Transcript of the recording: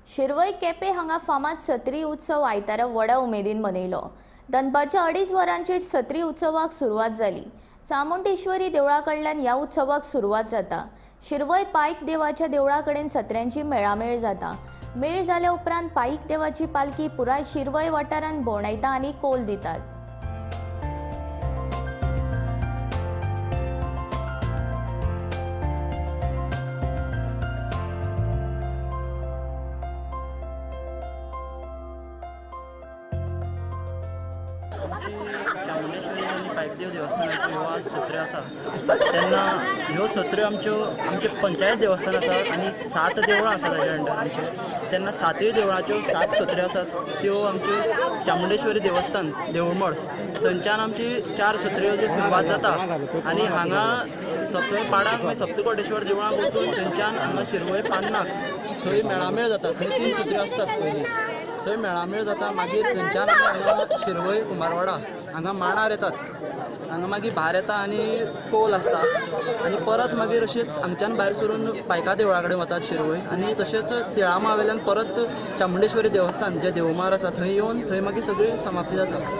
शिरवय केपे हांगा फामाद सत्री उत्सव आयतारा व्हडा उमेदीन मनयलो. दनपारच्या 2:30 वरांचेर सत्री उत्सवाक सुरवात जाली. चामुंडेश्वरी देवळा कडल्यान ह्या उत्सवाक सुरवात जाता. शिरवय पायक देवाच्या देवळा कडेन सत्र्यांची मेळामेळ जाता. मेळ जाल्या उपरांत पायक देवाची पालखी पुराय शिरवय वाठारांत भोंवडायता आनी कोल दितात. आमची चामुंडेश्वरी आनी पायकदेव देवस्थानाच्यो ह्यो आज सत्र्यो आसा तेन्ना ह्यो सत्र्यो आमच्यो आमचे पंचायत देवस्थान आसा आनी 7 देवळां आसा ताच्या अंडर आमचे. तेन्ना 7य देवळाच्यो 7 सत्र्यो आसात त्यो आमच्यो चामुंडेश्वरी देवस्थान देवळमड थंयच्यान आमची 4 सत्र्यो ज्यो सुरवात जाता आनी हांगा सप्त पाडाक मागीर सप्तकोटेश्वर देवळाक वचून थंयच्यान हांगा शिरवय पान्नाक थंय मेळामेळ जाता. थंय 3 सत्र्यो आसतात पयलीं. थंय मेळामेळ जाता. मागीर थंयच्यान हांगा शिरवय कुमारवाडा हांगा मांडार येतात. हांगा मागीर भार येता आनी कोल आसता आनी परत मागीर अशेंच हांगच्यान भायर सरून पायका देवळा कडेन वतात शिरवय आनी तशेंच तिळामा वयल्यान परत चामुंडेश्वरी देवस्थान जें देवमार आसा थंय येवन थंय मागीर सगळी समाप्ती जाता.